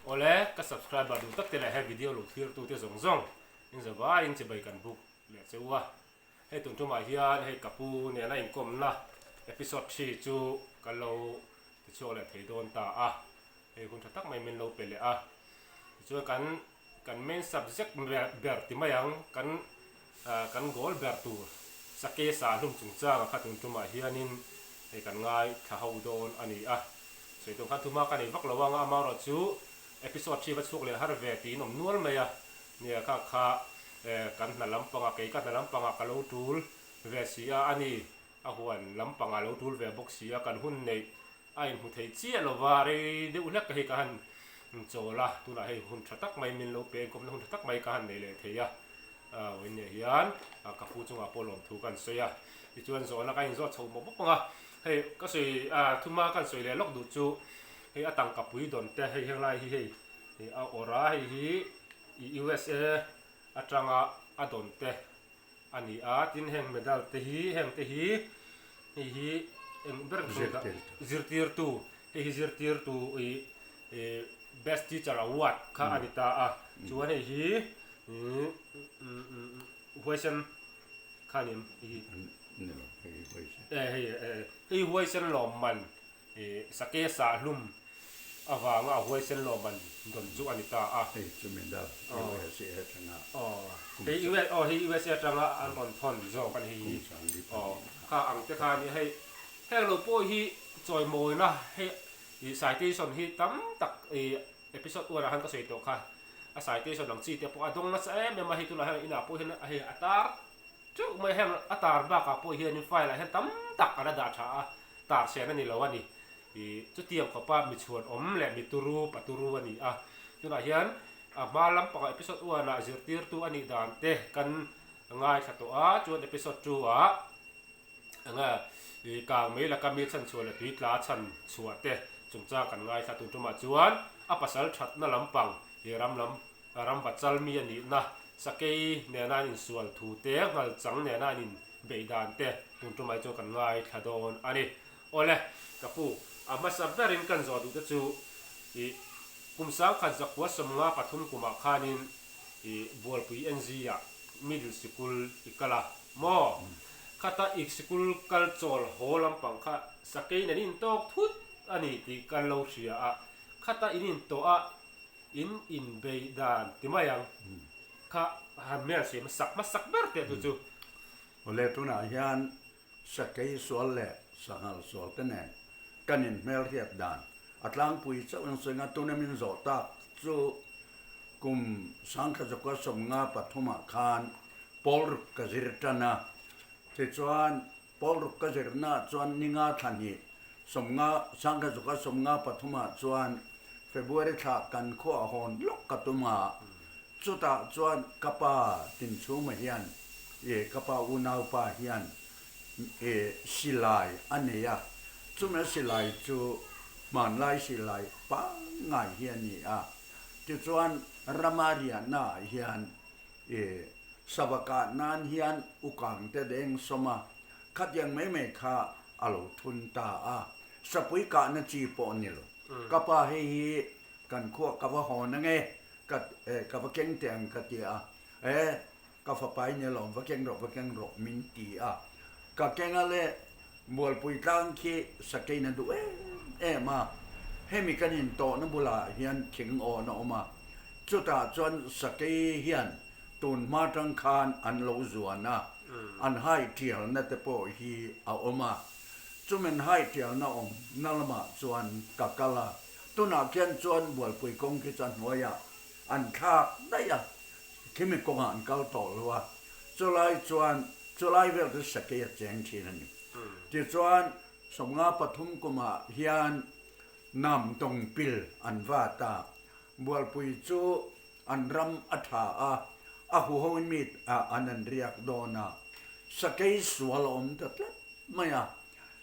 Awle, ka subscriber duh tak te leh he video lo thlir tu te zawng zawng in zavaiin chibai kan buk leh che u a. Hei tun tumah hian hei ka pu nena inkawmna episode thi chu kan lo tichhuak leh thei dawn ta a, hei hun tha tak mai min lo pe leh a. Tichuan kan kan main subject ber ti mai ang, kan kan goal ber tur sake sa hlum chungchanga kha tun tumah hianin hei kan ngaithla ho dawn a ni a. Sawi tum khan thuma ka nei vak lo ang a, amaherawhchu episode thi va chhuak leh har ve tiin awm nual mai a. Nia kha kha kan hna lampangah kei ka hna lampangah ka lo tul ve si a, ani a huan lampangah lo tul ve bawk si a, kan hun neih a inhmu thei chiah lo va, rei deuh hlek hei ka han chawl a, tunah hei hun tha tak mai min lo pe enkawmna hun tha tak mai ka han nei leh thei a, vawiin hian ka pu chungah pawh lawmthu ka han sawi a, tichuan zawhna ka inzawt chho mawp mawp ang a, hei ka sawi thuma ka han sawi leh lawk duh chu hei a tangka pui dawn te hei henglai hi hei a awrh a, hei hi i USA atanga a dawn te a ni a, tin heng medal te hi heng te hi hei hi eng ber zirtirtu hei hi zirtirtu i best teacher award kha a ni ta a, chuan hei hi huaisen kha a ni em hei hi hei huaisen lawmman I sake sah hlum avanga a huaisen lo man dawn chu a ni ta a. Hei chu medal USA atanga kum hei US aw hei USA atanga an rawn thawn zawk a ni hei hi. Aw kha ang te kha a ni hei heng lo pawh hi chawimawina hei i citation hi tam tak i episode one ah khan ka sawi tawh kha a citation ang chi te pawh a dawng nasa em em a hei tunah hian inah pawh hian hei a tar Teuh mai heng a tar bakah pawh hianin file ah hian tam tak kan a dah tha a, tar sen a ni lo a ni. Ih chutiang khawpa mi chhuan awm leh mi turu pa turu a ni a. Tunah hian a hma lampangah episode one ah zirtirtu a nih dan te kan ngaithla tawh a, chuan episode two ah enge ih kang mei laka mi chhanchhuah leh tui tla chhanchhuah te chungchang kan ngaithla tun tumah chuan a pasal thatna lampang ih ram lam Ram vachal mi a nihna, sakei nena an insual thu te, nghalchang nena an inbeih dan te tun tumai chuan kan ngaithla dawn a ni. Awle, ka pu, a hmasa berin kan zawh duh te chu i kum sangkhat zakua 53 kumah khanin i Bualpui NZ ah middle sikul i kal a maw? Khata i sikul kal chawl haw lampang kha sakei nen i intawk thut a ni tih kan lo hria a, khata in intawh a In inbeih dan ti mai ang kha han hmel siam sak hmasak ber teh chu chu. Awle tunah hian sakei sual leh sanghal sual te nen kan in hmelhriat dan a tlangpui chauh in sawi nga tuna min zawh tak chu kum 1953 ah khan pawl ruk ka zir tan a tichuan Pawl ruk ka zirna chuan ninga thla hnih, 50, 1953 ah chuan February thla kan khuah hawn lawk ka tum a, chutah chuan ka pa Tinchhuma hian i ka pa unaupa hian i silai a nei a, chumi a silai chu hmanlai silai pangngai hi a ni a, tichuan rama riahna ah hian i Sava kah nan hian ukang te deng sawm a, khatiang mai mai kha a lo thun ta a, sapui kahna chi pawh a ni lo. Ka pa hei hi kan khuah ka va hawn ange, ka ka va keng teh ang ka ti a, e ka fapa i ni alawm va keng rawh va keng rawh min ti a, ka keng a le Mualpui tlang khi sakein a duh em em a, hemi kan intawhna bulah hian thing awn a awm a, chutah chuan sakei hian Tun hma tang khan an lo zuan a, an hai tialna te pawh hi a awm a. Chumin hai tialna awm na lamah chuan ka kal a, tunah khian chuan Bualpui kawng khi chu a hnuaiah an thlak daih a, khimi kawngah an kal tawh lo a, chulai chuan chulai vel chu sakei a cheng thin a ni. Tichuan 53 kumah hian Nam tawng pil an vat a, Bualpui chu An ram a tha a, a huhoin mi an an riak dawn a, sakei sual a awm ta tlat mai a.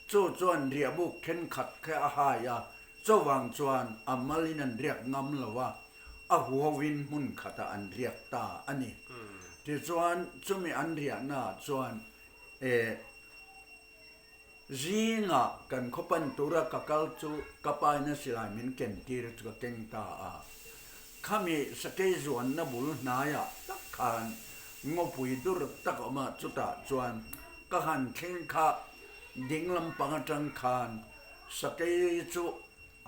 Chu chuan riahbuk thenkhat kha a hai a, chuvang chuan a malin an riak ngam lo a, a huhoin hmun khatah an riak ta a ni. Tichuan chumi an riahnaah chuan eh Zingah kan khaw pan tura ka kal chu ka pa in a silai min ken tir chu ka keng ta a. Khami sakei zuanna bul hnaiah tak khan ngawpui dur tak a awm a, chutah chuan ka han thleng kha ding lampang atang khan sakei chu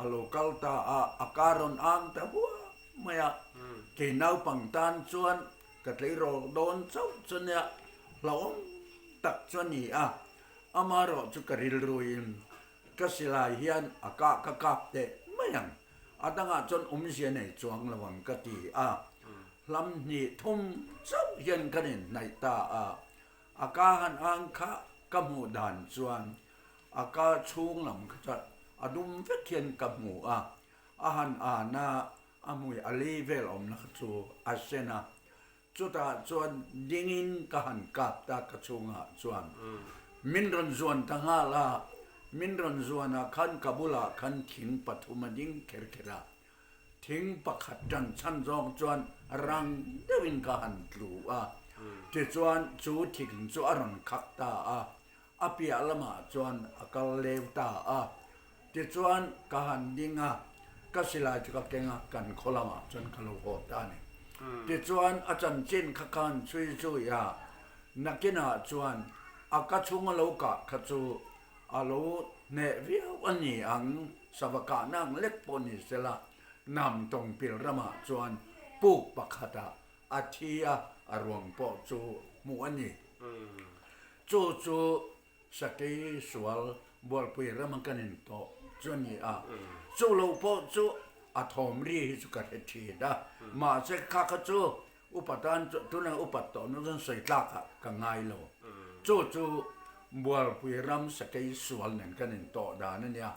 a lo kal ta a, a ka rawn ang ta huam mai a, kei naupang tan chuan ka tleirawl dawn chauh chu nia hlauhawm tak chu a ni a, amaherawh chu ka rilruin Ka silai hian a kah ka kap teh mai ang, a dangah chuan awmzia nei chuang lo ang ka ti a. Hlam hnih thum chauh hian kan inhnaih ta a, a ka han ang kha ka hmuh dan chuan a ka chhung lam kha chuan a dum vek hian ka hmu a, a han an a, a hmui a lei vel awmna kha chu a sen a, Chutah chuan dingin ka han kap ta ka chhungah chuan min rawn zuan ta nghal a, min rawn zuanah khan ka bulah khan thing pathum a ding kher kher a, thing pakhat tan chhan zawng chuan rang deuhin ka han tlu a, tichuan chu thing chu a rawn khak ta a, A piah lamah chuan a kal leu ta a. Tichuan ka han ding a, ka silai chu ka keng a, kan khaw lamah chuan ka lo haw ta a ni. Tichuan a chanchin kha ka han chhui zui a, nakinah chuan a ka chhung a lo kah kha chu a lo hneh viau a ni ang, sava kahna ang lek pawh ni sela, Nam tawngpil ramah chuan puk pakhatah a thi a, a ruang pawh chu hmuh a ni. Chu chu Sakei sual bualpui rama kan intawh chu a ni a. Chu lo pawh chu a thawm ri hi chu ka hre thin a. Mahse kha kha chu upa tan chu tuna upat tawh nu chuan sawi tlakah ka ngai lo. Chu chu bualpui ram Sakei sual nen kan intawh dan a nia.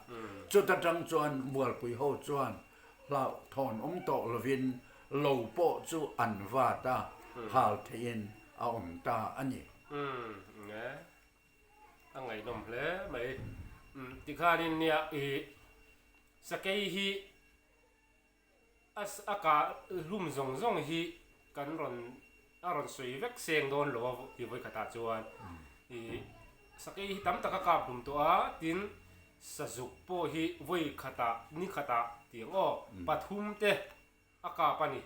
Chuta tang chuan bualpui ho chuan hlauhthawn awm tawh lovin lo pawh chu an vat a, hal theihin a awm ta a ni. Umm e, a ngaihnawm hle mai. Umm tikhanin nia i sakei hi a a kah hlum zawng zawng hi kan rawn a rawn sawi vek seng dawn lo a i vawikhatah chuan i sakei hi tam tak a kap hlum tawh a, tin Sazuk pawh hi vawi khatah ni khatah tiang aw pathum te a kap a ni.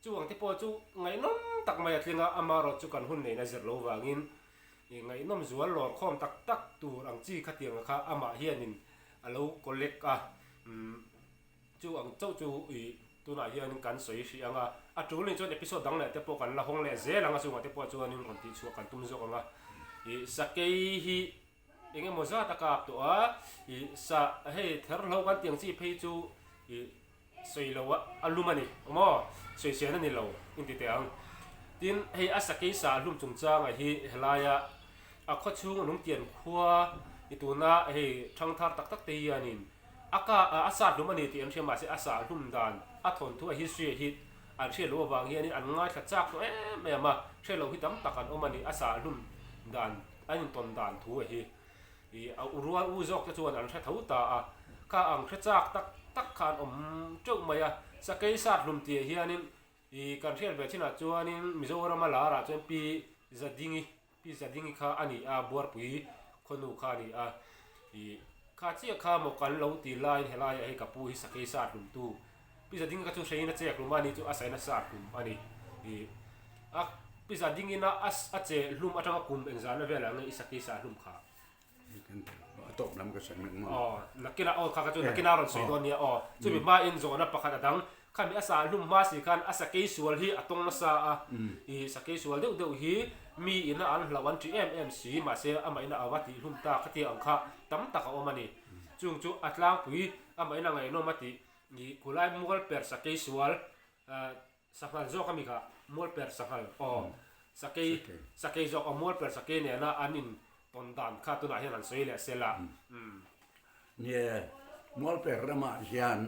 Chu ang te pawh chu ngaihnawm tak mai a tling a, amaherawh chu kan hun neihna zir lo vangin ih ngaihnawm zual lawr khawm tak tak tur ang chi khatiang kha amah hianin a lo collect a, umm chu ang chauh chu ih tunah hianin kan sawi hrih ang a, a tul nih chuan episode dang leh te pawh kan la hawng leh zel ang a, chungah te pawh chuanin rawn tihchhuah kan tum zawk ang a, ih sakei hi Eng emaw zat a kap tawh a, ih sa hei ther hlo kan tiang chi phei chu ih sawi lo a a lum a ni maw sawi sen a ni lo inti teh ang. Tin hei a sakei sa a hlum chungchanga hi helaia a khaw chhung a lungtian khua i tuna hei thangthar tak tak te hianin a ka a sat hlum a ni tih an hria mahse a sa hlum dan a thawnthu a history hi an hriat loh avang hianin an ngaithla chak tawh em em a, hriat loh hi tam tak an awm a ni a sa hlum dan. An intawn dan thu a hi ih a rual u zawk te chuan an hre tho ta a, kha ang hre chak tak tak kha an awm teuh mai a, sakei sat hlum tih hianin ih kan hriat ve chinah chuanin Mizorama larah chuan Pi Zadingi, Pi Zadingi kha a ni a, Buarpui khawnu kha a ni a, ih kha chiah kha maw kan lo ti laiin helaiah hei ka pu hi sakei sat hlum tu Pizza ding kha chu hreiin a chek hlum a ni chu a saina sat hlum a ni. Ih a pizza ding ina a a che hlum atanga kum engzahna velah nge i saki sa hlum kha? A tawp lam ka sawi mek maw? Aw nakina aw kha kha chu nakina a rawn sawi dawn nia aw. Chumi hma in zawhna pakhat a dang khami a sa hlum hma si khan a sakei sual hi a tawng nasa a. Ih sakei sual deuh deuh hi mi ina an hlauh an ṭih em em si mahse amah ina a va tih hlum ta khatiang ang kha tam tak a awm a ni. Chung chu a tlangpui amah ina ngaihnawm a tih Ih khulai mual per sakei sual sanghal zawk ami kha mual per sanghal aw sakei sakei zawk aw mual per sakei nena an in tawn dan kha tunah hian an sawi leh sel a. Nie mual per ramah hian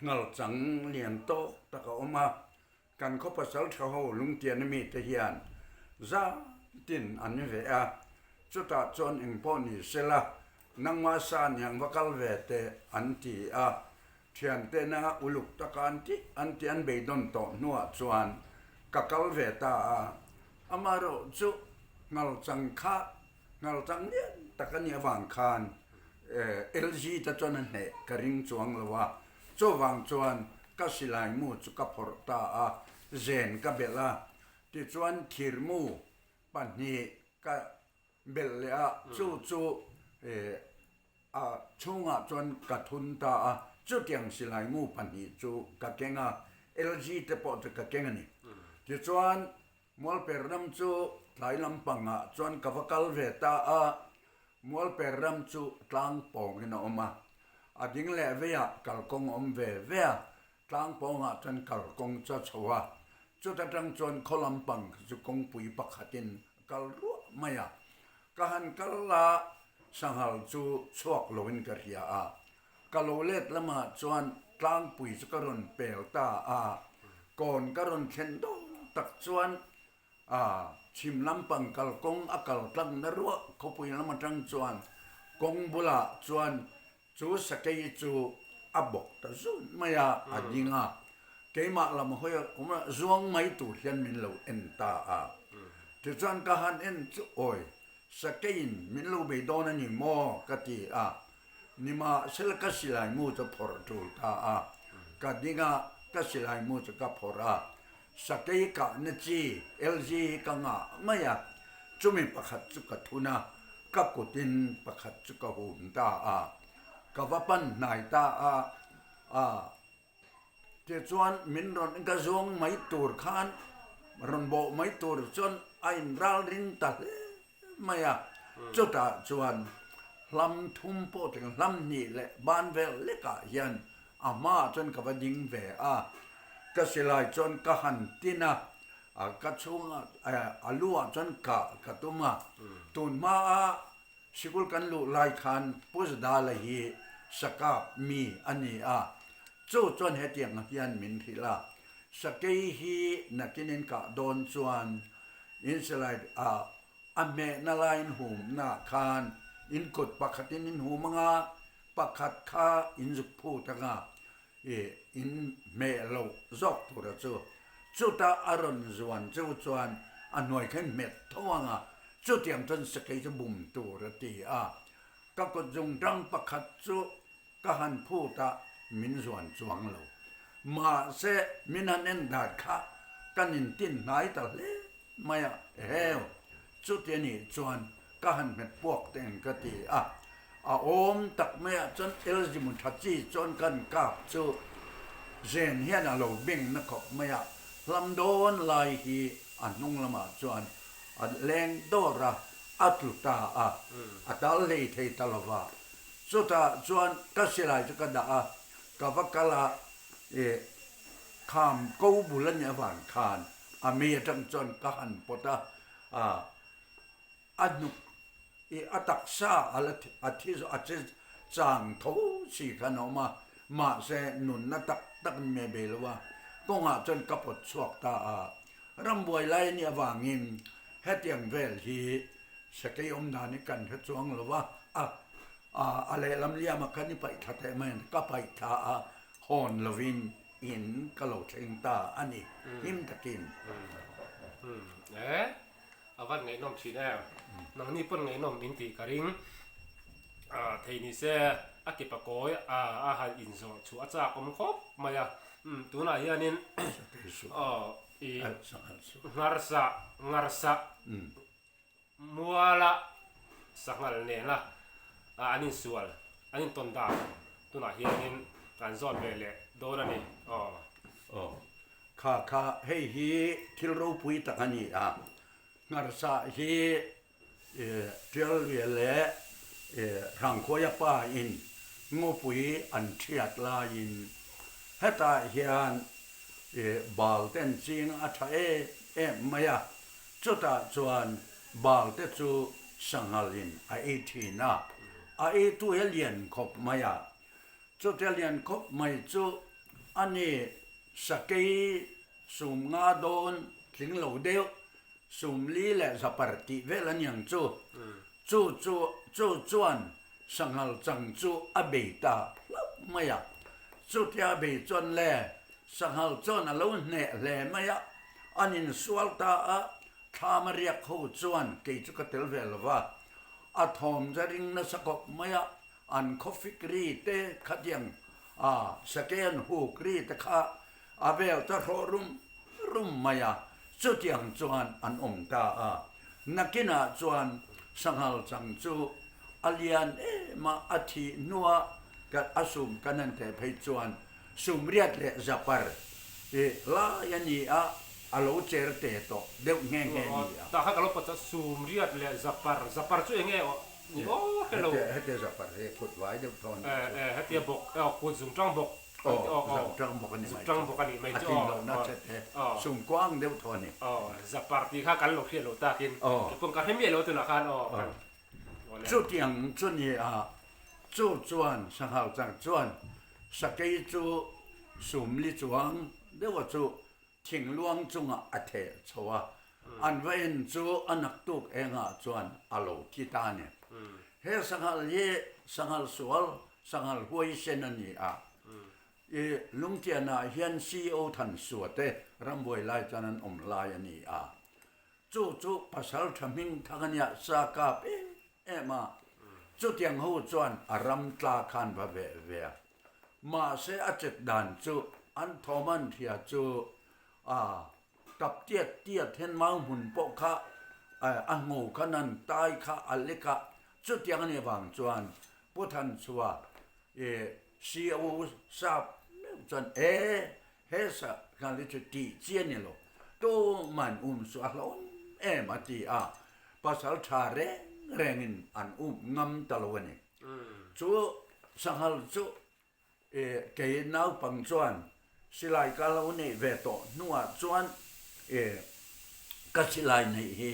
nghal chang lian tawk tak a awm a, Kan khaw pasal tha ho lungtian ami te hian zan tin an ve a, chutah chuan engpawh ni sela nangmah sa niang va kal ve teh an ti a, thiantena uluk taka an tih an tih an beidawn tawh hnuah chuan ka kal ve ta a, amaherawh chu ngalchang kha ngalchang lian tak a nih avang khan LG te chuan a hneh ka ring chuang lo a, chuvang chuan. ka silai mu chu ka phawrh ta a, zen ka belh a. Tichuan thirmu pahnih ka belh leh a, chu chu a chhungah chuan ka thun ta a, chutiang silai mu pahnih chu ka keng a, LG te pawh chu ka keng a ni. Tichuan Mualper ram chu tlai lampangah chuan ka va kal ve ta a, Mualper ram chu tlang pawngin a awm a, a ding leh veiah kalkawng a awm ve ve a, tlang pawngah chuan kalkawng chu a chho a, chuta tang chuan khaw lampang chu kawngpui pakhatin a kal ruah mai a, ka han kal a, sanghal chu chhuak loin ka hria a, Ka lo let lamah chuan tlangpui chu ka rawn pel ta a, kawn ka rawn thlen dawn tak chuan a chhim lampang kalkawng a kal tlang na ruah khawpui lam atang chuan kawng bulah chuan chu sakei chu a bawk ta zun mai a, a ding a, keimah lam hawi a awm a, zuang mai tur hian min lo en ta a, tichuan ka han en chu awi sakeiin min lo bei dawn a ni maw ka ti a. Nimahsela ka silai mu chu phawrh tul ta a, ka ding a, ka silai mu chu ka phawrh a, sakei kahna chi LG hi ka ngah mai a, chumi pakhat chu ka thun a, ka kutin pakhat chu ka hum ta a, ka va pan hnai ta a, a. Tichuan min rawn ka zuang mai tur khan rawn bawh mai tur chuan a inralring ta hle mai a, chutah chuan hlam thum pawh tling hlam hnih leh ban vel lekah hian a hmaah chuan ka va ding ve a, ka silai chuan ka han tin a, ka chhungah a luah chuan kah ka tum a, tun hmaa Sikul kan luh lai khan Pu Zadala hi sakap mi a ni a, chu chuan hetiang hian min hrilh a, Sakei hi nakin in kah dawn chuan in silai ah a hmehna laiin humna khan in kut pakhatin in hum anga, pakhat kha in zuk phut anga i in hmeh loh zawk tura chu chutah a rawn zuan chu chuan a hnuai kha in hmet tho ang a, chutiang chuan sakei chu bum tur a ti a, ka kut zungtang pakhat chu ka han phut a min zuan chuang lo. Mahse min han en dan kha kan intin hnai ta hle mai a, eheu, chuti a nih chuan ka han hmet puak teng ka ti a, a awm tak maiah chuan LG mun tha chi chuan kan kap chu zen hian a lo beng na khawp mai a, hlam dawn lai hi a hnung lamah chuan a leng dawr a, a tlu ta a, a tal hlei thei ta lo va, chutah chuan ka silai chu ka dah a, ka va kal a, ih kham ko bul a nih avang khan a mei atang chuan ka han pawt a, ah. A hnuk i a taksa a la a thi a che chang tho si khan a awm a, mahse nunna tak tak in me bei lo a, kawngah chuan ka pawt chhuak ta a. Rambuai lai a nih avangin hetiang vel hi sakei awm dan hi kan hre chuang lo va, a a lehlam liamah khan i paih thla teh mai a ni, ka paih thla a, hawn lovin in ka lo thleng ta a ni, him takin. A van ngaihnawm thin em. Nangni pawn ngaihnawm in tih ka ring. Thei ni se a ke pakawi a han inzawrh chhuah a chak awm khawp mai a. Tunah hianin i ngarsa ngarsa muala sanghal nena an insual an intawn dan tunah hianin an zawn ve leh dawn a ni. Kha kha hei hi thil ropui tak a ni a, Ngharsa hi Tialria leh Hrangkhuaia pa in ngawpui an thiat laiin hetah hian bal ten ching a tha em em mai a, chutah chuan bal te chu sanghal in a ei thin a, a eitu hi a lian khawp mai a, Chutia lian khawp mai chu a ni sakei sum nga dawn tling lo deuh sum li leh zapar tih vel a niang chu. Chu chu chu chuan sanghal chang chu a bei ta hlauh mai a. Chutia a bei chuan le sanghal chuan a lo hneh hle mai a, an insual ta a, thlam a riak ho chuan kei chu ka tel ve lo va, a thawm za ring nasa khawp mai a, An khawfik ri te khatiang A sakei an huk ri te kha a vel ta hrawh rum rum mai a, chutiang chuan an awm ta a. Nakinah chuan sanghal chang chu a lian em a, a thih hnua a sum kan han teh phei chuan sumriat leh zapar i lai a ni a, a lo cher te tawh deuh nghe nghe a ni a. Tah kha ka lo pawt a, sumriat leh zapar, zapar chu eng nge aw ni aw hre lo. Hetia zapar hi kut vai deuh thaw a ni chu. E, hetia bawk, aw kut zungtang bawk. Aw, zungtang bawk a ni mai chu. Zungtang bawk a ni mai chu aw. A tlin lohna che te, sumkuang deuh thaw a ni. Aw, zapar tih kha kan lo hriat loh takin, keipawh ka hre miah lo tunah khan aw. Chutiang chu ni a, chu chuan sanghal chang chuan Sakei chu sumli chuang deuha chu thingluang chungah a theh chho a, an va en chu a naktuk engah chuan a lo thi ta a ni. He sanghal hi sanghal sual, sanghal huaisen a ni a. I Lungtianah hian CEO Thansua te rambuai lai chuan an awm lai a ni a. Chu chu pasal tha hming thang a nia sa kap em em a, chutiang ho chuan a ram tla khan va veh ve a. Mahse a chet dan chu an thawm an hria chu a tap tiat tiat hian mau hmun pawh kha a ngo khan an tai kha a lek a, chutiang a nih avang chuan Pu Thanchhua i CEO sap meuh chuan e He sa hna hi chu tih chi a ni lo, tuman um chu a hlawm em a ti a, pasal tha reng rengin an um ngam ta lo a ni. Chu sanghal chu kei naupang chuan silai ka lo neih ve tawh hnuah chuan ka silai neih hi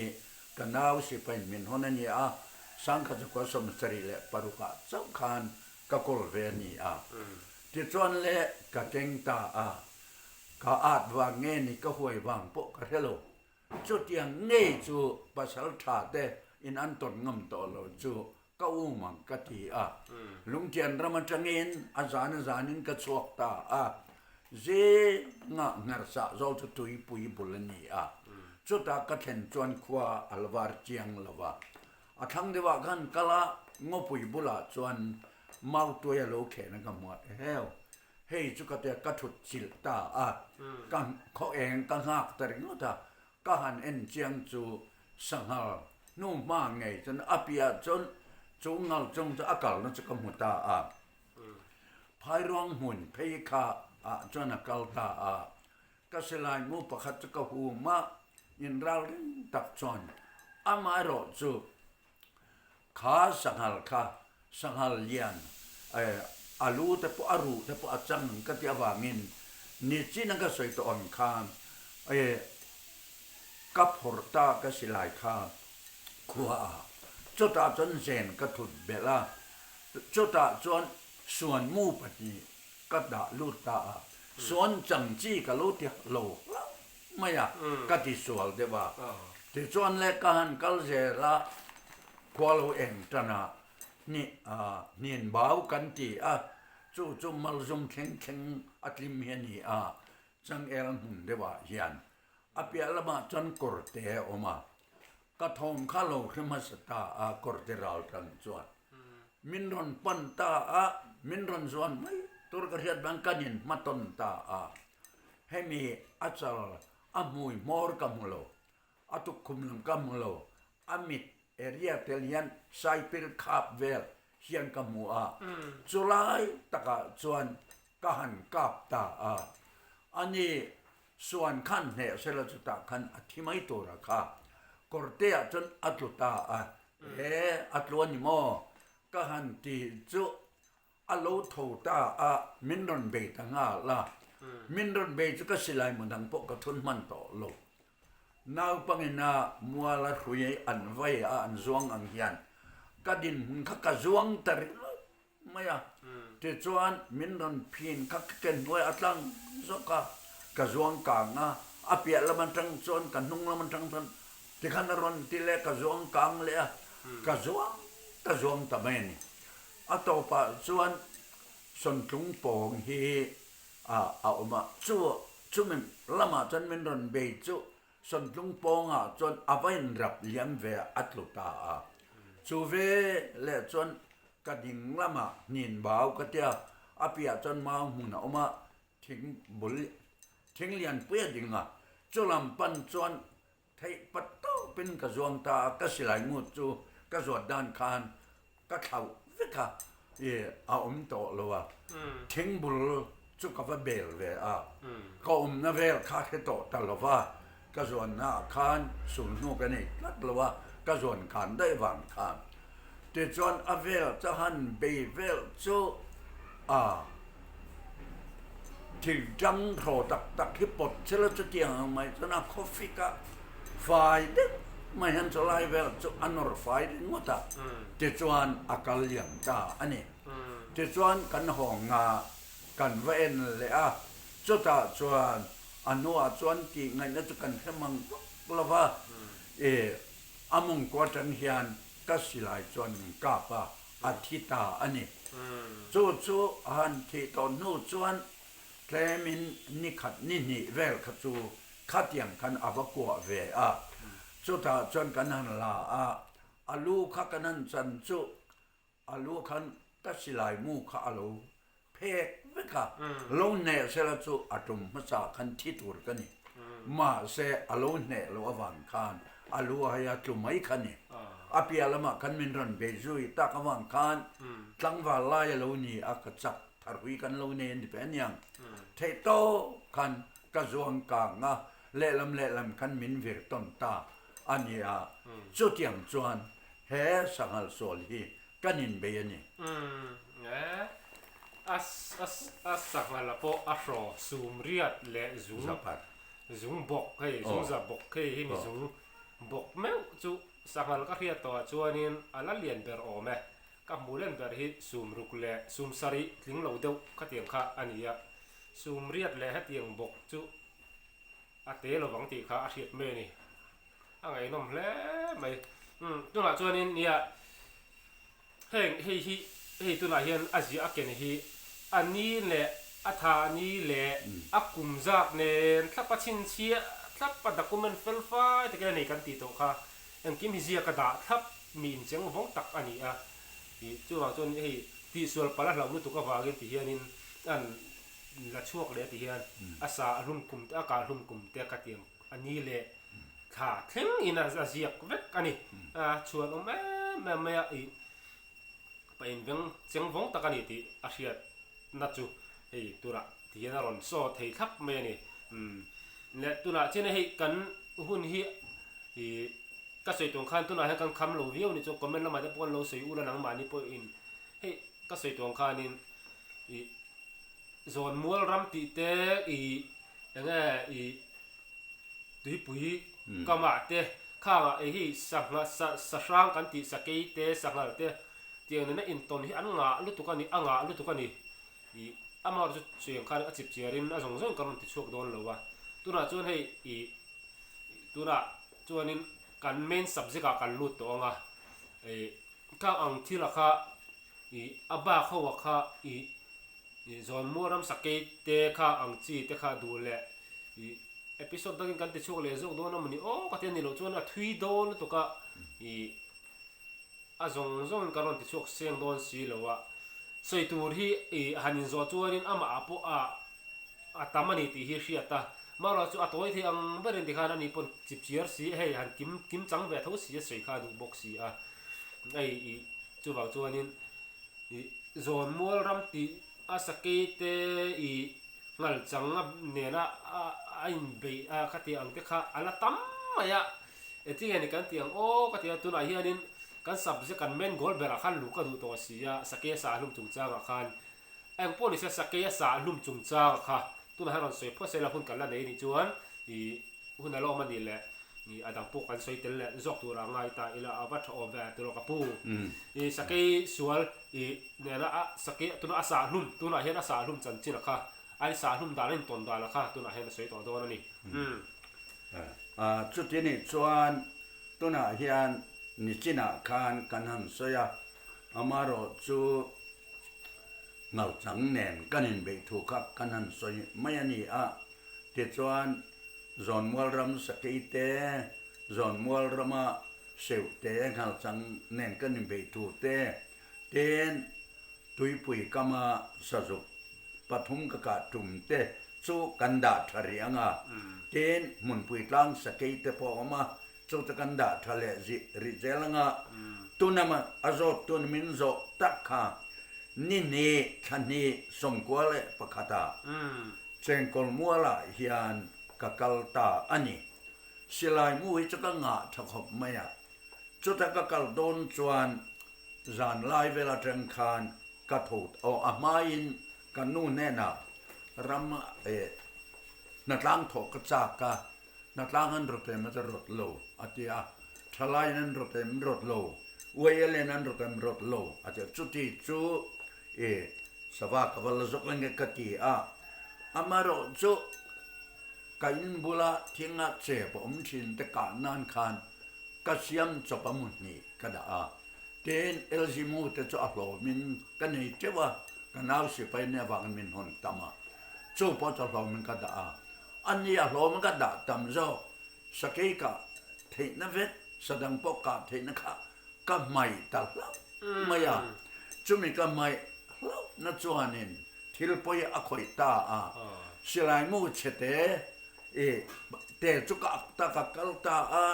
ka nau sipain min hawn a ni a, sangkhat zakua 76ah chauh khan ka kawl ve a ni a. Tichuan le ka keng ta a, ka at vang nge ni ka huai vang pawh ka hre lo. Chutiang ngei chu pasal tha te in an tawn ngam tawh lo chu ka um ang ka ti a. Lungtian ram atangin a zan a zanin ka chhuak ta a, zingah hngersah zawl chu tuipui bul a ni a. Chutah ka thlen chuan khua a la var chiang lo va. A thlang deuhah khan kal a, ngawpui bulah chuan Mautuai a lo khen a ka hmu a, eheu, hei chu ka tia ka thut chilh ta a, ka khaw eng ka nghak ta ringawt a, ka han en chiang chu sanghal hnu hma ngei chuan a piah chuan chu ngal chung chu a kalna chu ka hmu ta a, phairuang hmun phei kha ah chuan a kal ta a, ka silai mu pakhat chu ka hum a, inralring tak chuan amaherawh chu Kha sanghal kha sanghal lian a lu te pawh a ruh te pawh a chang ang ka ti avangin nichin a ka sawi tawh ang khan ka phawrh ta ka silai kha khua a chutah chuan zen ka thut belh a, chutah chuan suanmu pahnih ka dah lut ta a, suan chang chi ka lo ti lo hlauh mai a, ka ti sual deuh a. Tichuan le ka han kal zel a, khua lo eng tan a, hnin bau kan ti a, chu chu malzum thleng thleng a tlim hi a ni a, changel hmun deuh ah hian a piah lamah chuan kawrte a awm a, ka thawm kha lo hre hmasa ta a, kawrte ral tan chuan min rawn pan ta a, min rawn zuan mai tur ka hriat vang kan inhmatawn ta a. Hemi a chal a hmui hmawr ka hmu lo, a tukkhum lam ka hmu lo, a mit area tel hian saipir khap vel hian ka hmu a, chulai takah chuan ka han kap ta a, ani suan khan hneh sela chutah khan a thi mai tur a kha, kawrte ah chuan a tlu ta a, he a tlu a ni maw ka han ti chu A lo tho ta a, min rawn bei ta nghal a. Min rawn bei chu ka silai mu dang pawh ka thun hman tawh lo. Naupangin a mual a hrui an vai a an zuang ang hian ka dinhmun kha ka zuang ta ringawt mai a. Tichuan min rawn phin kha ka ke hnuai a tlang zawk a, ka zuang kang a, a piah lam atang chuan ka hnung lam atang chuan tikhan a rawn ti leh ka zuang kang leh a, ka zuang ka zuang ta mai a ni. A tawpah chuan Sawntlung pawng hi a awm a, chu chumi lamah chuan min rawn bei chu Sawntlung pawngah chuan a va inrap liam ve a, a tlu ta a. Chu ve leh chuan ka ding lamah hnin bau ka tia, A piah chuan mau hmun a awm a, thing bul thing lian pui a ding a, chu lam pan chuan theih pat tawpin ka zuang ta a, ka silai ngut chu ka zuat dan khan ka thlauh vek a, i a awm tawh lo a, thing bul chu ka va bel ve a, ka awmna vel kha hre tawh ta lo va, ka zuanna ah khan sulhnu ka nei tlat lo a, ka zuan khan daih vang khan. Tichuan a vel chu han bei vel chu a thingtang thaw tak tak hi pawt chhela chutiang ang mai chuan a khawfik a fai deuh mai hian chulai vel chu a nawr fai ringawt a, tichuan a kal liam ta a ni. Tichuan kan hawng a, kan va en leh a, chutah chuan a hnuah chuan tih ngaihna chu kan hre mang vak lo va, i A mawngkaw atang hian ka silai chuan min kap a, a thi ta a ni. Chu chu a han thih tawh hnu chuan tlemin ni khat ni hnih vel kha chu khatiang khan a va kuah ve a. Chutah chuan kan han la a, a lu kha kan han chan chu A lu khan ka silai mu kha a lo phek vek a, lo hneh sela chu a tum hmasa khan thi tur ka ni. Mahse a lo hneh loh avang khan a lu a hei a tlu mai kha ni. A piah lamah khan min rawn bei zui tak avang khan tlangval lai a lo ni a, ka chak tharhui kan lo nei a ni ve aniang. Theih tawp khan ka zuang kang a, lehlam lehlam khan min vir tawn ta a ni a, chutiang chuan He sanghal sual hi kan inbei a ni. Umm e, a a sanghala pawh a hraw sum riat leh zung zung bawk hei zung za bawk hei hi mi zung bawk meuh chu sanghal ka hriat tawhah chuanin a la lian ber awm e. Ka hmuh len ber hi sum ruk leh sum sarih tling lo deuh khatiang kha a ni a, sum riat leh hetiang bawk chu a te lovang tih kha a hriat mai a ni. A ngaihnawm hle mai. Umm tunah chuanin nia heng hei hi hei tunah hian a ziah a ken hi a ni leh a tha ni leh a kum zak nen thlap a chhinchhiah thlap a document fel fai takin a nei kan tih tawh kha engkim hi ziak a dah thlap mi incheng vawng tak a ni a ih chuvang chuan hei tihsual palh a hlauh lutuk avangin ti hianin an la chhuak leh ti hian a sa a hlum kum te a kah hlum kum te ka ti ang a ni leh Thla thleng in a ziak vek a ni. A chhuan awm em em mai a, ih pa inveng cheng vawng tak a ni tih a hriat na chu hei tunah ti hian a rawn saw thei thlap mai a ni. Umm leh tunah chian hei kan hun hi ih ka sawi tuang khan tunah hian kan kham lo viau ni chuan comment lamah te pawh kan lo sawi ula nangmahni pawhin hei ka sawi tuang khanin ih zawn mual ram tih te ih enge ih Tuipui kamah te khangah ei hi sangha sa sahrang kan tih sakei te sanghal te tiang nena intawn hi an ngah lutuk a ni a ngah lutuk a ni ih amah chu chuang khan a chip chiarin a zawng zawng kan rawn ti chhuak dawn lo a tunah chuan hei ih tunah chuanin kan main subject ah kan lut tawh ang a ih khang ang thil a kha ih a bak ho a kha ih ih zawnmual ram sakei te kha ang chi te kha duh leh ih Episode dangin kan ti chhuak leh zawk dawn a mawni aw ka ti a ni loh chuan a thui dawn lutuk a ih a zawng zawngin kan rawn ti chhuak seng dawn si lo a sawi tur hi ih han inzawh chuanin amah ah pawh a a tam a ni tih hi hriat a marawh chu a tawi thei ang berin tikhan ani pawn chip chiar si hei han kim kim chang ve tho si a sawi kha a duh bawk si a hei ih chuvang chuanin ih zawn mual ram tih a sakei te ih Ngal chang a nena a inbeih a ka tih ang te kha a la tam mai a, engtin nge ni kan tih ang aw ka ti a, tunah hianin kan subject kan main goal berah khan luh ka duh tawh si a, sakei a sah hlum chungchangah khan eng pawh ni se sakei a sah hlum chungchangah kha tunah hian rawn sawi phawt sela hun kan la nei anih chuan ih hun a la awm a nih leh ih a dang pawh kan sawi tel leh zawk turah a ngai ta ila a va tha awm ve tiraw ka pu ih sakei sual ih nena a sakei tunah a sah hlum tunah hian a sah hlum chanchin a kha a sah hlum dan a intawn dan a kha tunah hian a sawi tawh dawn a ni umm. Chuti nih chuan tunah hian nichinah khan kan han sawi a amarawh chu ngalchang nen kan inbeih thu kha kan han sawi mai a ni a tichuan Zawnmual ram sakei te, Zawnmual rama seuh te, nghalchang nen kan inbeih tur te, ten. Tuipui kama sazuk pathum ka kah tum te chu kan dah tha rih ang a, tin hmunpui tlang sakei te pawh a awm a, chu chu kan dah tha leh zih rih zel ang a, tunama a zawt tun min zawh tak kha ni hnih thla hnih sawmkua leh pakhatah Chengkawl mualah hian ka kal ta a ni. Silai mu hi chu ka ngah tha khawp mai a, chuta ka kal dawn chuan zan lai vel atang khan ka tho aw a hmain ka nu hnenah ram eh hnatlang thawh ka chak a, hnatlang an rawt em a chu rawt lo a ti a, thalaiin an rawt em rawt lo, uailin an rawt em rawt lo a ti a, chuti chu eh sava ka va la zawk enge ka ti a, amaherawhchu Ka in bula thinga chep a awm thin te kah nan khan ka siam chawp a muhnih ka dah a, tin LG mu te chu a hlawmin ka nei teuh a, ka nau sipai nia vangin min hawn tam a, chu pawh chu a hlawmin ka dah a, a ni a hlawmin ka dah tam zawk, sakei kah theihna vek, sadang pawh kah theihna kha ka hmaih ta hlauh mai a, chumi ka hmaih hlauhna chuanin thil pawi a khawih ta a, silai mu chhete i te chu ka ak ta ka kal ta a,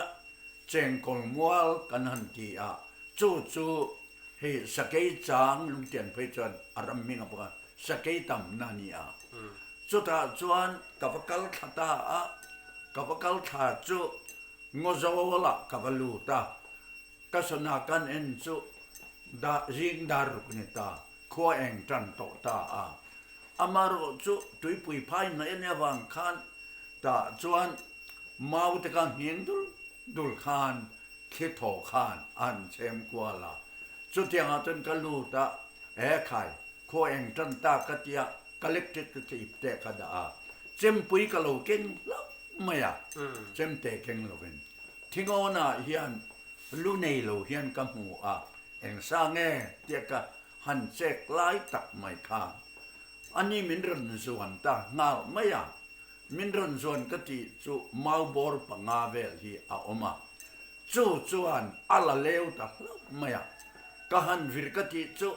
chengkawl mual kan han ti a, chu chu hei sakei chang lungtian phei chuan a ram hming a bawk a, sakei tamna a ni a, chutah chuan ka va kal thla ta a, ka va kal thla chu Ngawzawlah ka va lut a, ka sana kan en chu zing dar ruk ni ta, khua eng tan tawh ta a. Amaherawh chu tuipui phai hnaih a nih avang khan tah chuan mau te kha ngheng dul dul khan thli thaw khan a han chhem kual a. Chutiangah chuan ka lut a, e khai, khua eng tan ta ka tia ka electric te ip te ka dah a, chempui ka lo keng hlauh mai a, chemte keng lovin thingawnah hian lu nei lo hian ka hmu a, eng sa nge tia ka han chek lai tak mai kha ani min rawn zuan ta nghal mai a, min rawn zuan ka tih chu mau bawr panga vel hi a awm a, chu chuan a la leu ta hlauh mai a, ka han vir ka tih chu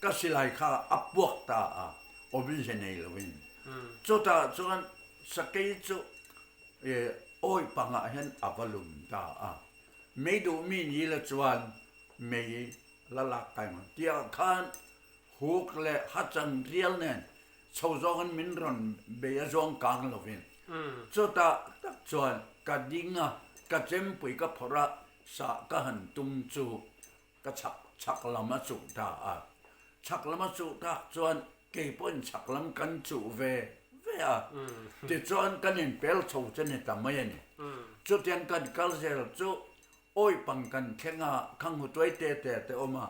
ka silai kha a puak ta a, awmze nei lovin chutah chuan Sakei chu awi pangah hian a va lum ta a, mei duh mi ni la chuan mei la lak kai ang tih ah khan huk leh hachang rial nen chho zawngin min rawn bei a zawng kang lovin chutah tak chuan ka ding a, ka chempui ka phawrh a, sah ka han tum chu Ka chhak chhak lam a chuh ta a, chhak lam a chuh tak chuan kei pawhin chhak lam kan chuh ve ve a, tichuan kan inpel chho che ni ta mai a ni. Chutiang kan kal zel chu awipang kan thleng a, khanghu tuai te te te awm a,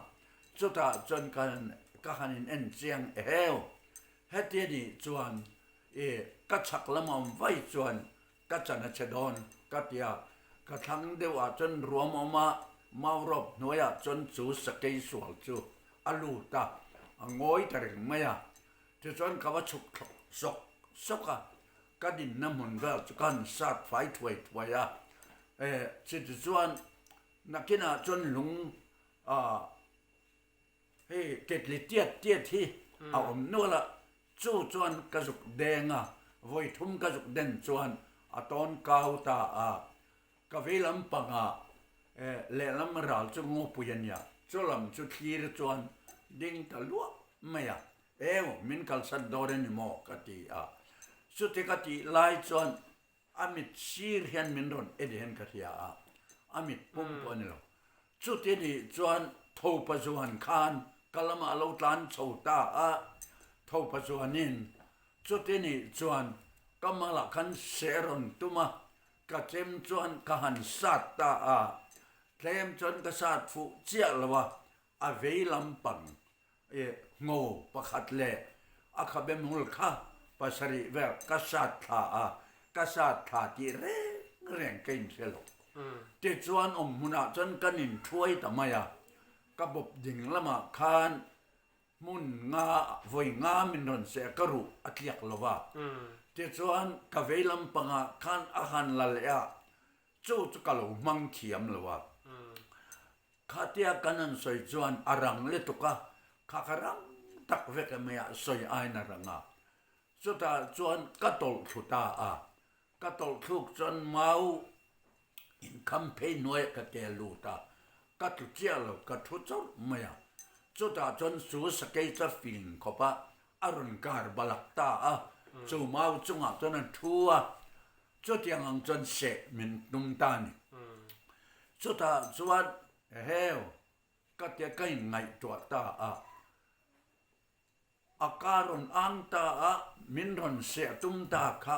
chutah chuan kan ka han in en chiang eheu. Heti a nih chuan i ka chhak lam a awm vai chuan Ka chan a che dawn, ka ti a. Ka thlang deuh ah chuan ruam awm a, mau rawp hnuai ah chuan chu sakei sual chu a lut a, a ngawi ta reng mai a. Tichuan ka va chhuk thlawk sawk sawk a, ka dinna hmun vel chu ka han sat fai thuai thuai a. Eh, chutichuan nakinah chuan lung ah Hei ketli tiat tiat hi a awm nual a, chu chuan ka zuk deng a, vawi thum ka zuk den chuan a tawn kau ta a, ka vei lam pangah lehlam ral chu ngawpui a nia, chu lam chu thlir chuan ding ta luah mai a, eu min kalsan dawn a ni maw ka ti a, chuti ka tih lai chuan A mit sir hian min rawn en hian ka hria a, a mit pum pawh a ni lo. Chuti nih chuan Thopa zuan khan ka lamah a lo tlan chho ta a, Thopa zuanin chuti nih chuan ka malah khan seh rawn tum a, ka chem chuan ka han sat ta a, tlem chuan ka sat fuh chiah lo a, a vei lampang Ngaw pakhat leh a khabe hmul kha pasarih vel ka sat thla a, ka sat thla tih reng reng ka inhre lo. Tichuan awm hmunah chuan kan inthuai ta mai a, ka bawp ding lamah khan hmun nga vawi nga min rawn seh a, ka ruh a tliak lo va. Tichuan ka vei lampangah khan a han la leh a, chu chu ka lo hmang thiam lo a. Khatia kan han sawi chuan a rang lutuk a, kha ka rang tak vek a mai a sawi aina rang a. Chutah chuan ka tawlh thlu ta a, ka tawlh thluk chuan mau inkham phei hnuaiah ka ke lut a, ka tlu chiah lo, ka thu chawrh mai a. Chutah chuan chu sakei chu a fing khawp a, a rawn kar balak ta a, chu mau chungah chuan a thu a, chutiang ang chuan seh min tum ta a ni. Chutah chuan heu ka tia ka inngaihtuah ta a. A ka rawn ang ta a, min rawn seh tum ta kha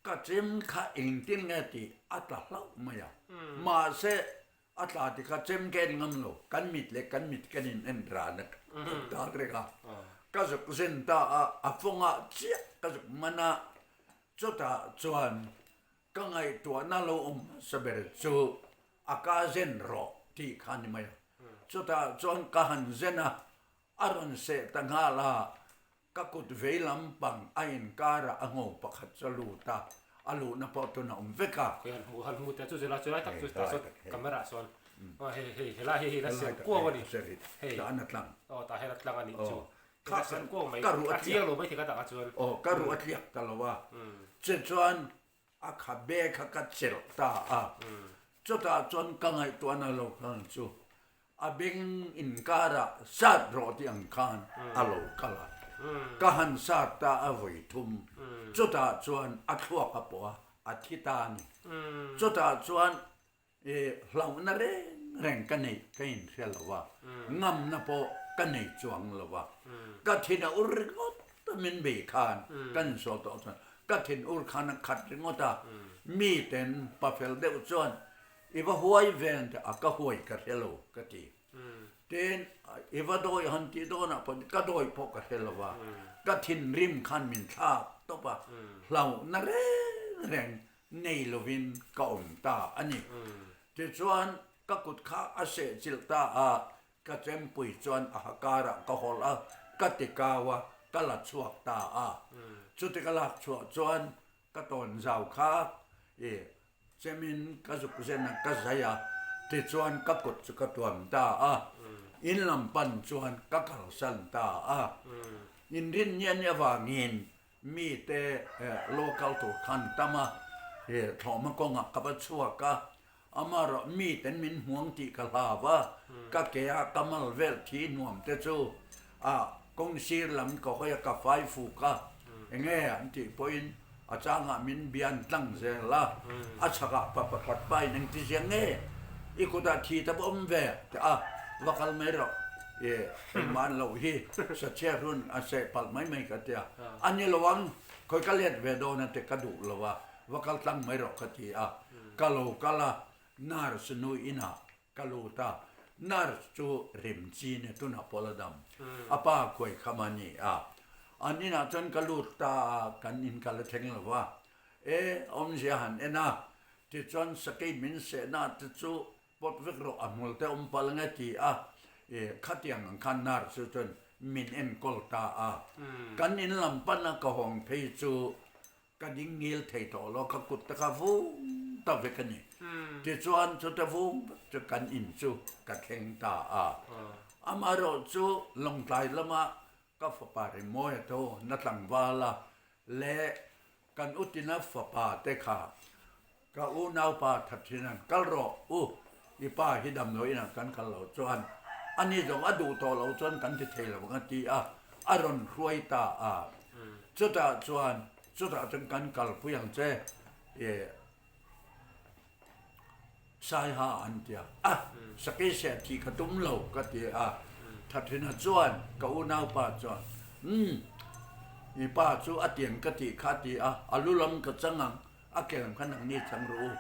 ka chem kha engtin nge tih a tla hlauh mai a. Mahse, a tla ti kha chem ka en ngam lo, kan mit leh kan mit kan in en ran a tak reng a. Ka zuk zen ta a, a fawngah chiah ka zuk man a, chutah chuan ka ngaihtuahna lo awm hmasa ber chu a ka zen rawh tih kha a ni mai a. Chutah chuan ka han zen a, A rawn seh ta nghal a, ka kut vei lampang a inkarah a ngo pakhat chu a lut a, a luhna pawh tun a awm vek a. Khawi han hmu han hmu teh chu zela chu lai tak chu tah sawn camera ah sawn aw hei hei helai hi hei la ser kuau a ni hei tah an a tlang aw tah hian a tlang a nih chu hei la ser kuau mai a chiang lo mai thei ka tak ah chuan aw ka ruh a tliak ta lo a tichuan A khabe kha ka chelh ta a, chutah chuan ka ngaihtuahna lo khan chu a beng inkarah sat rawh tih ang khan a lo kal a, ka han sat ta a vawi thum, chutah chuan a thluak a pawh a, a thi ta a ni. Chutah chuan I hlauhna reng reng ka neih ka inhria lo a, ngamna pawh ka nei chuang lo a. Ka thin a ur ringawt a min bei khan ka insawl tawh chuan ka thin ur khan a khat ringawt a, miten pafel deuh chuan i va huai ve ang tih a ka huai ka hre lo ka ti. Tin, i va dawi han tih dawnah pawh ka dawi pawh ka hre lo a, ka thinrim khan min thlak tawp a, hlauhna reng reng nei lovin ka awm ta a ni. Tichuan, ka kut kha a sehchilh ta a, ka chempui chuan a ha karah ka hawlh a, ka ti kau a, ka la chhuak ta a. Chuti ka lak chhuah chuan ka tawn zau kha i chemin ka zuk zen a, ka zai a, tichuan ka kut chu ka tuam ta a, in lam pan chuan ka kalsan ta a. Inrinnian avangin Mite local tur khan tam a, thlawhhma kawngah ka va chhuak a, amaherawh miten min hmuang tih ka hlau a, ka ke a ka mal vel thi nuam te chu a kawng sir lam ka hawi a, ka fai fuk a, enge an tih pawhin a changah min bian tlang zel a, a chhakah pa pakhat pain engti ziang nge i kutah thi ta va awm ve ti a, va kal mai rawh. I engmah an loh hi sachhiat hun a seh palh mai mai ka tia. A ni lo ang, khawi ka let ve dawn a ti ka duh lo a, va kal tlang mai rawh ka ti a. Ka lo kal a, nurse nu inah ka lut a, nurse chu rim chi ni tunah pawh la dam, a pa khuai kham a ni a. An inah chuan ka lut ta a, kan in ka la thleng lo a. E, awmzia han en a, tichuan sakei min sehna te chu Pawt vek rawh a hmul te awm palh nge ti a, i khatiang ang khan nurse chu chuan min enkawl ta a. Kan in lam pan a ka hawng phei chu ka ding ngil thei tawh lo, ka kut te kha vung ta vek a ni. Tichuan chute vung vek chu kan in chu ka thleng ta a. Amaherawh chu Lawngtlai lama ka fapa Rimawi a tho na tlangval a leh Kan utina fapa te kha ka unaupa that thin an kal rawh u, i pa hi damdawi inah kan kal lo chuan ani zawng a duh tawh lo chuan kan ti thei lo ang a ti a, a rawn hruai ta a. Chutah chuan chutah chuan kan kalpui ang che i Saiha an ti a, a sakei seh thih ka tum lo ka ti a, Thathina chuan ka unaupa chuan umm i pa chu a tiang ka tih kha a ti a, a lu lam ka chang ang, a ke lam kha nangni chang rawh u,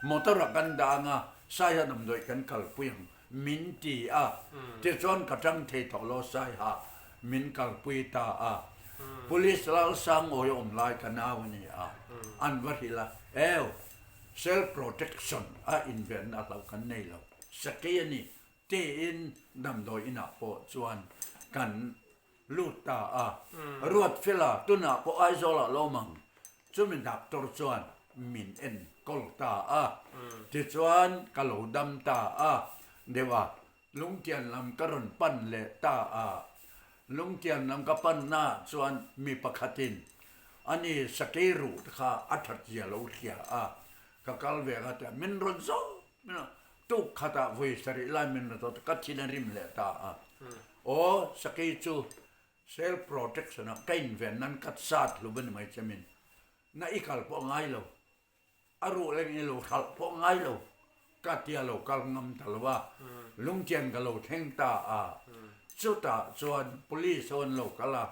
motor ah kan dah ang a, Saiha damdawi kan kalpui ang min ti a, tichuan ka tang thei tawh lo Saiha min kalpui ta a, Police Lalsangawi awm lai ka nau a ni a, an va hrilh a, eu. Self protection a invenna hlo kan nei lo, sakei a ni tiin damdawi inah pawh chuan kan lut ta a. Ruatfela tunah pawh Aizawlah lo awm ang, chumi doctor chuan min enkawl ta a, tichuan ka lo dam ta a, deuh a, lungtian lam ka rawn pan leh ta a. Lungtian lam ka panna chuan mi pakhatin ani sakei ruh te kha a that zia lo hria a, ka kal ve kha tia min rawn zawk min rawn tuk khatah vawi sarih lai min rawn zawk ka thin a rim leh ta a. Aw sakei chu self protection ah ka inven nan ka sat hlum a ni mai che min na i kal pawh ngai lo. A ruh leng i lo hralh pawh ngai lo ka tia lo kal ngam ta lo a, lungtian ka lo thleng ta a, chutah chuan police ho an lo kal a,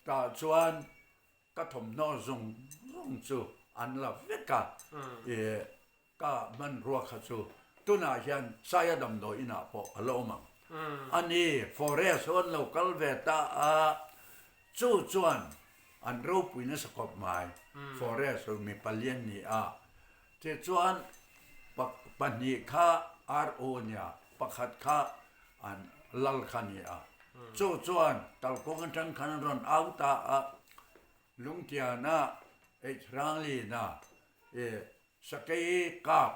tah chuan ka thawmhnaw zawng zawng chu an la vek a, i ka hmanrua kha chu tunah hian Saia damdawi inah pawh a la awm ang. A ni, forest ho an lo kal ve ta a, Chu chuan an ropui nasa khawp mai, forest ho mi palian ni a, tichuan pahnih kha RO nia, pakhat kha an lal kha ni a. Chu chuan kalkawng atang khan an rawn au ta a, Lungtiana, Eithranglina, i Sakei kap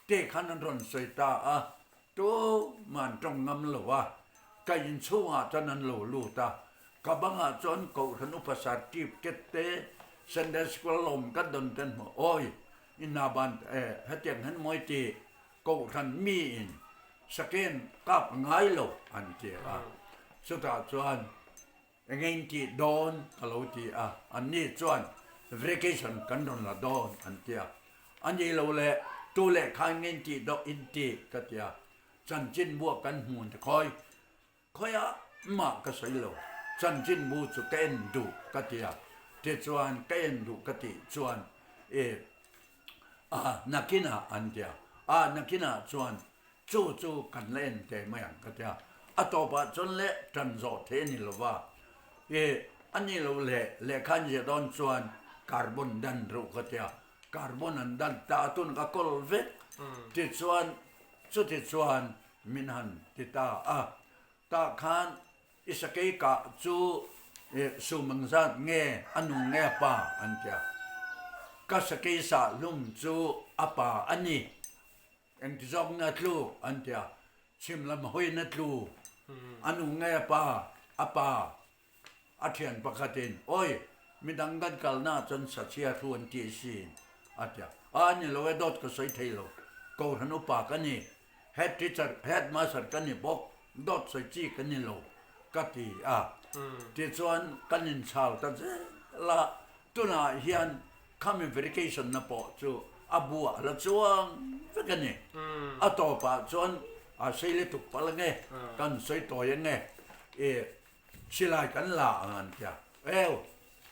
te khan an rawn sawi ta a, tuman tawng ngam lo a, ka inchhungah chuan an lo lut a, ka bangah chuan Kohhran Upa Certificate te, Sunday School lawm ka dawn te an hmu, awi i hna ban e hetiang hian mawi ti Kohhran miin Sakein kap ngai lo an ti a, chutah chuan Enge in tih dawn ka lo ti a, anni chuan vacation kan rawn la dawn an ti a, a ni lo le tu lehkha enge in tih dawn in ti ka ti a, chanchinbu ah kan hmun te khawi khawiah mah ka sawi lo, chanchinbu chu ka en duh ka ti a, tichuan ka en duh ka tih chuan i a nakinah an ti a, a nakinah chuan Chu chu kan la en teh mai ang ka ti a, a tawpah chuan le tan zawh theih a ni lo va, i a ni lo le lehkha an ziah dawn chuan carbon dan reuh ka ti a, carbon an dan ta a tun ka kawl vek tichuan chuti chuan min han ti ta a, tah khan i sakei kah chu i sum ang zat nge a nung nge a pa an ti a, ka sakei sah hlum chu a pa a ni. Engti zawk nge a tlu? an ti a. Chhim lam hawiin a tlu. A nu nge a pa? A pa. A thian pakhatin, Awi, midang kan kalnaah chuan sachhia thu an ti asin, a ti a. A ni lo e, dawt ka sawi thei lo. Kohhran upa ka ni. Head teacher, head master ka ni bawk. Dawt sawi chi ka ni lo, ka ti a. Tichuan, kan inchhal ta zel a. Tunah hian khami verification na pawh chu a buah la chuang vek a ni. A tawpah chuan a sei lutuk palh ange, kan sawi tawi ange, i silai kan la ang an ti a, eu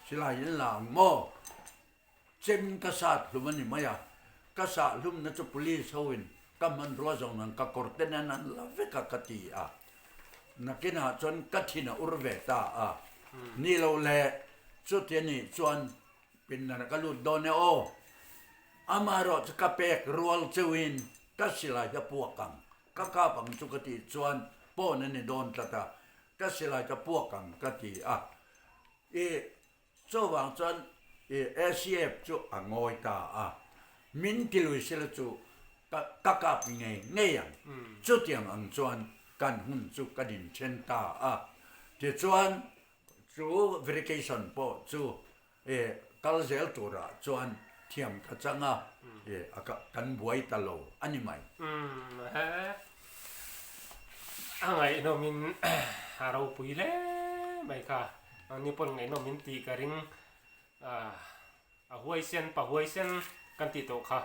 silai in la ang maw? Chem ka sat hlum a ni mai a, ka sah hlumna chu police ho in ka hmanrua zawng ang ka kawr te nen an la vek a ka ti a, nakinah chuan ka thin a ur ve ta a, ni lo le chuti a nih chuan pindan ka lut dawn e aw, amaherawh chu ka pek rual cheuhin ka silai ka puak ang, ka kap ang chu ka tih chuan pawn a ni dawn tlat a, ka silai ka puak ang ka ti a, i Chuvang chuan i ACF chu a ngawi ta a, min ti lui sila chu ka ka kap ngei ngei ang. Chutiang ang chuan kan hun chu kan inthen ta a. Tichuan chu verification pawh chu i kal zel turah chuan thiam ka chang a, i kan buai ta lo a ni mai. A ngaihnawmin a ropui hle mai kha. Ni pawn ngaihnawm min tih ka ring a huaisen pa huaisen kan tih tawh kha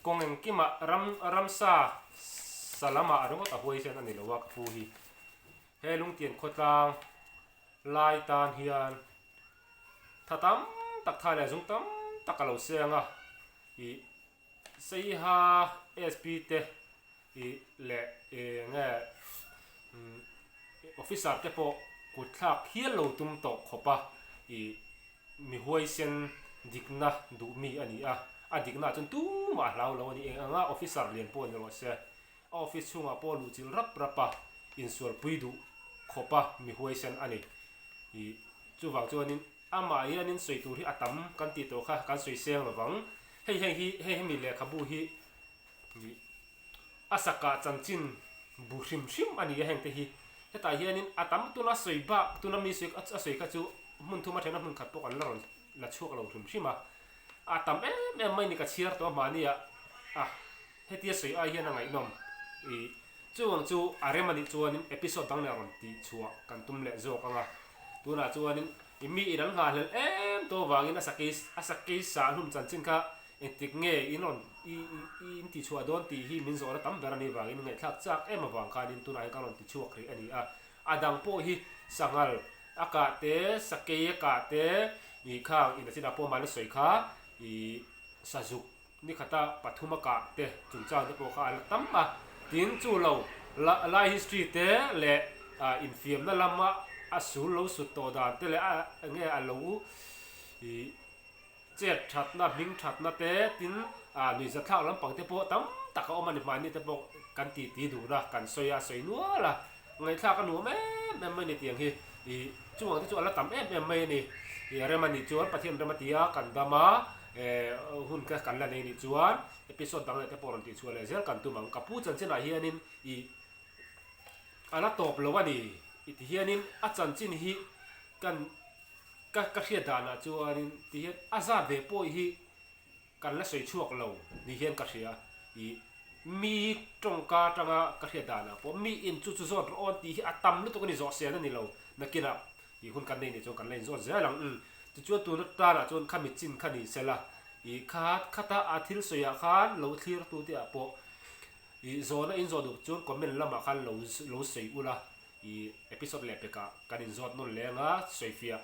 kawng engkimah ram ramsa sa lamah ringawt a huaisen a ni lo a ka pu hi he lungtian khawtlang lai tan hian tha tam tak tha leh zung tam tak a lo seng a ih Seiha SP te ih leh eng nge officer te pawh kut thlak hial lo tum tawh khawp a ih mi huaisen dikna duh mi a ni a, a dikna ah chuan tumah a hlau lo a ni eng anga officer lian pawh ni rawh se a office chhungah pawh luh chilh rap rap a insualpui duh khawp a mi huaisen a ni ih chuvang chuanin Amah hianin sawi tur hi a tam kan tih tawh kha kan sawi seng lovang. Hei heng hi hei hemi lehkhabu hi ih a sakah chanchin bu hrim hrim a ni a hengte hi. Hetah hianin a tam tuna sawi bak tuna mi sawi a sawi kha chu hmun thuma thena hmun khat pawh kan la rawn la chhuak lo hrim hrim a. A tam em em mai ni ka chhiar tawh a mahnia a hetia sawi ai hian a ngaihnawm i chuvang chu a rem anih chuanin episode dang leh rawn tih chhuah kan tum leh zawk ang a. Tunah chuanin i mi in an nghahhlelh em tawh avangin a sakei a sakei sah hlum chanchin kha Engtik nge in rawn i i in ti chhuah dawn tih hi min zawhna tam ber a nih vangin ngaihthlak chak em avang khanin tunah hian ka rawn ti chhuak rih a ni a. A dang pawh hi sanghal a kah te, sakei a kah te, ih khang in a chinah pawh mahni sawi kha ih sazuk ni khata pathum a kah te chungchang te pawh kha a la tam a. Tin chu lo la lai history te leh ah infiamna lama a sul lo sut tawh dan te leh a enge a lo ih Chet thatna, hming thatna te, tin nuihzatthlak lampang te pawh tam tak a awm a ni. Hmani te pawh kan ti ti dun a, kan sawi a, sawi nual a, ngaihthlak a nuam em em mai a ni tiang hi. Ih chungah te chu a la tam em em mai a ni. Ih rem a nih chuan Pathian rem a ti a, kan dam a, hun kha kan la nei nih chuan episode dang leh te pawh rawn tihchhuah leh zel kan tum ang. Ka pu chanchinah hianin ih a la tawp lo a ni. Ih tihianin a chanchin hi kan. Ka ka hriat danah chuanin ti hian a zat ve pawh hi kan la sawi chhuak lo ni hian ka hria. Ih mi tawngka atanga ka hriat danah pawh mi in chu chu zawt rawh awn tih hi a tam lutuk a ni zawh sel a ni lo. Nakinah ih hun kan nei nih chuan kan la inzawt zel ang. Umm tichuan tuna tanah chuan khami chin kha ni sela ih kha khata a thil sawiah khan lo thlir tu te ah pawh ih zawhna inzawh duh chuan comment lamah khan lo lo sawi ula. I episode leh pekah kan inzawt nawn leng a, sawifiah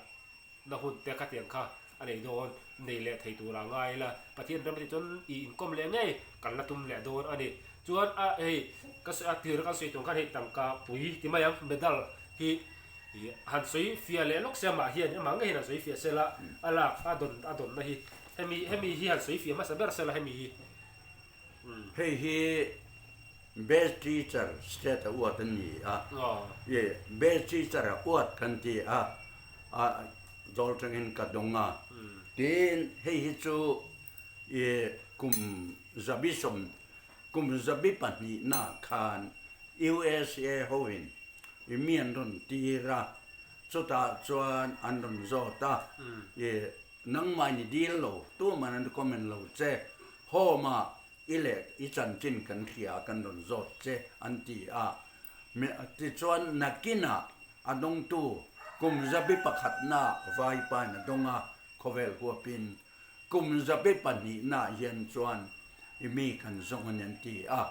na hun te khatiang kha a nei dawn, nei leh thei tur a ngai ila, Pathian ram atih chuan i inkawm leh ngei kan la tum leh dawn a ni. Chuan a hei ka sawi a tir kan sawi tur khan hei tangka pui ti mai ang medal hi i han sawi fiah leh lawk se amah hian amah ngei hian han sawi fiah sela a lak a dawn a dawnna hi hemi hemi hi han sawi fiah hmasa ber sela hemi hi. Hei hi Best Teacher State a uat a ni a, i Best Teacher a uat kan ti a, a zawl tangin ka dawng a. Tin, hei hi chu i kum zabi sawm, kum zabi pahnihna khan USA hoin i mi an rawn tir a, chutah chuan an rawn zawt a, i Nangmah ni dil lo, tuman an recommend lo che, home ah i leh i chanchin kan hria a kan rawn zawt che an ti a. Tichuan nakinah a dawngtu kum zabi pakhatna vaipain a dawng a, khawvel huapin kum zabi pahnihna hian chuan i mi kan zawng a ni an ti a.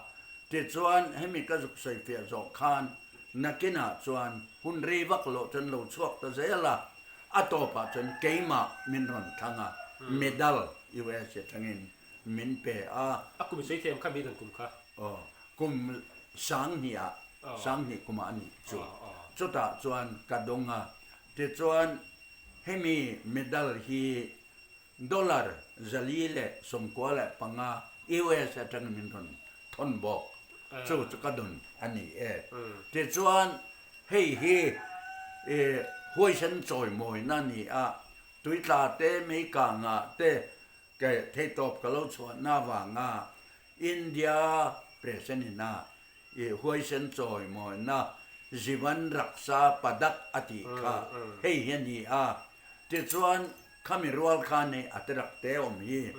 Tichuan hemi ka zuk sawifiah zawh khan nakinah chuan hun rei vak loh chuan lo chhuak ta zel a, A tawpah chuan keimah min rawn thlang a, medal US atangin min pe a. A kum sawi thiam kha mi dan kum kha? Aw, kum sanghnih-ah, sanghnih kumah a nih chu. Chutah chuan ka dawng a. Tichuan hemi medal hi Dollar 495 US atangin min rawn thawn bawk. Chu chu ka dun a ni e. Tichuan hei hi huaisen chawimawina a ni a, tuitla te, meikanga te theihtawp ka lo chhuahna avanga India President ina huaisen chawimawina Jivan Raksha Padak a tih kha hei hi a ni a. Tichuan, khami rual khan hei a te rak te awm hi,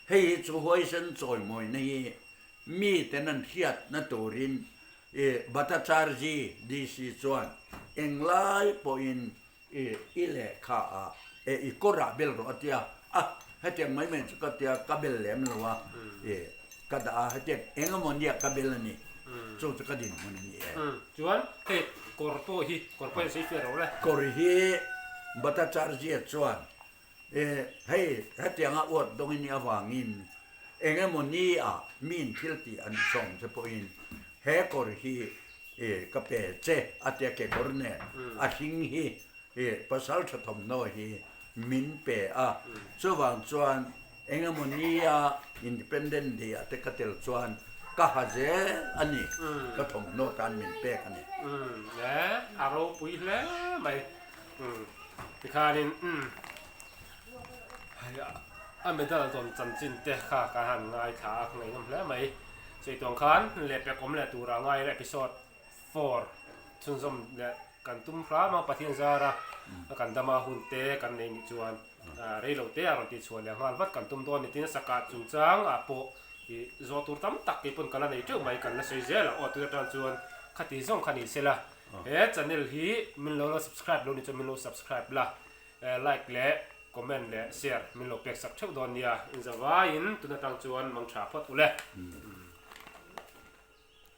hei hi chu huaisen chawimawina hi miten an hriatna turin Bhattacharjee DC chuan englai pawhin i lehkha ah i kawr ah bel rawh a ti a, a hetiang mai mai chu ka tia ka bel lem lo a, ka dah a hetiang eng emaw nia ka bel a ni, chu chu ka dinhmun a ni e. Chuan hei kawr pawh hi, kawr pawh hi sawi fiah ro le. Kawr hi Bhattacharjee chuan hei hetianga uat dawng i nih avangin eng emaw ni ah miin thil tih an sawm che pawhin he kawr hi ka pe che a tia kekawr nen a hring hi pasal tha thawmhnaw hi min pe a, chuvang chuan engemaw nia Independent Day ah te ka tel chuan ka ha zel a ni, ka thawmhnaw tan min pek a ni. Le, a ropui hle mai. Tikhanin a medal dawn chanchin te kha ka han ngaithla a, ngaihnawm hle mai. Sawi tuang khan lehpek awm leh tura ngai episode 4. chhunzawm leh kan tum hram a, Pathian zara kan dama hun te kan nei nih chuan rei lo te a rawn tihchhuah leh nghal vat kan tum dawn ni tin sakah chungchang ah pawh ih zawh tur tam tak kei pawn ka la nei teuh mai kan la sawi zel a aw tun atang chuan khati zawng kha ni sela he channel hi min lo la subscribe lo ni chuan min lo subscribe la like leh comment leh share min lo pek sak theuh dawn nia inzavaiin tun atang chuan mang tha phawt ule.